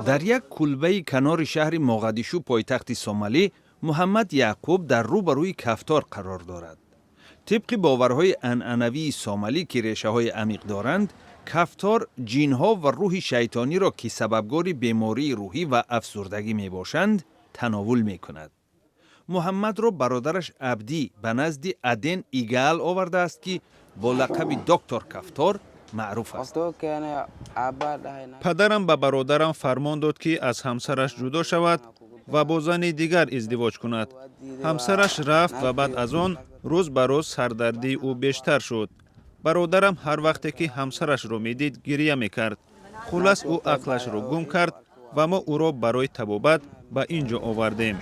Дар як кулбаи канори шаҳри Моғадишу, пойтахти Сомалӣ, Муҳаммад Яъқуб дар рӯ ба рӯи кафтор қарор дорад. Тибқи боварҳои анъанавии сомалӣ, ки решаҳои амиқ доранд, кафтор ҷинҳо ва рӯҳи шайтониро, ки сабабгори бемории рӯҳӣ ва афсурдагӣ мебошанд, тановул мекунад. Муҳаммадро бародараш Абдӣ ба назди Аден Игаал овардааст, ки бо лақаби Доктор Кафтор маъруф аст. Падарам ба бародарам фармон дод, ки аз ҳамсараш ҷудо шавад ва бо зани дигар издивоҷ кунад. Ҳамсараш рафт ва баъд аз он рӯз ба рӯз сардардии ӯ бештар шуд. Бародарам ҳар вақте ки ҳамсарашро медид, гирия мекард. Хулас, ӯ ақлашро гум кард ва мо ӯро барои табобат ба ин ҷо овардем.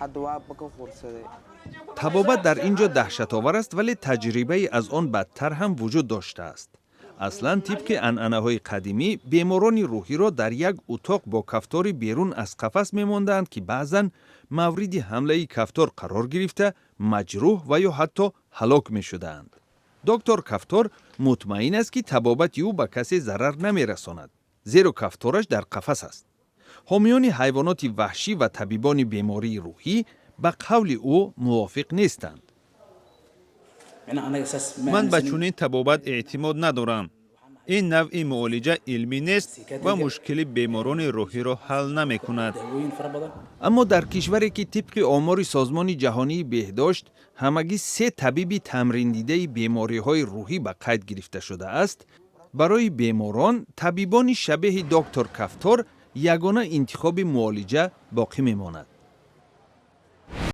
Табобат дар ин ҷо даҳшатовар аст, вале таҷрибаи аз он бадтар ҳам вуҷуд доштааст. Аслан, тибқи анъанаҳои қадимӣ, беморони рӯҳиро дар як утоқ бо кафтори берун аз қафас мемондаанд, ки баъзан мавриди ҳамлаи кафтор қарор гирифта, маҷрӯҳ ва ё ҳатто ҳалок мешудаанд. Доктор Кафтор мутмаин аст, ки табобати ӯ ба касе зарар намерасонад, зеро кафтораш дар қафас аст. Ҳомиёни ҳайвоноти ваҳшӣ ва табибони бемории рӯҳӣ ба қавли ӯ мувофиқ нестанд. Ман ба чунин табобат эътимод надорам. Ин навъи муолиҷа илмӣ нест ва мушкили беморони рӯҳиро ҳал намекунад. Аммо дар кишваре, ки тибқи омори Созмони Ҷаҳонии Беҳдошт ҳамагӣ се табиби тамриндидаи бемориҳои рӯҳӣ ба қайд гирифта шудааст, барои беморон табибони шабеҳи Доктор Кафтор ягона интихоби муолиҷа боқӣ мемонад.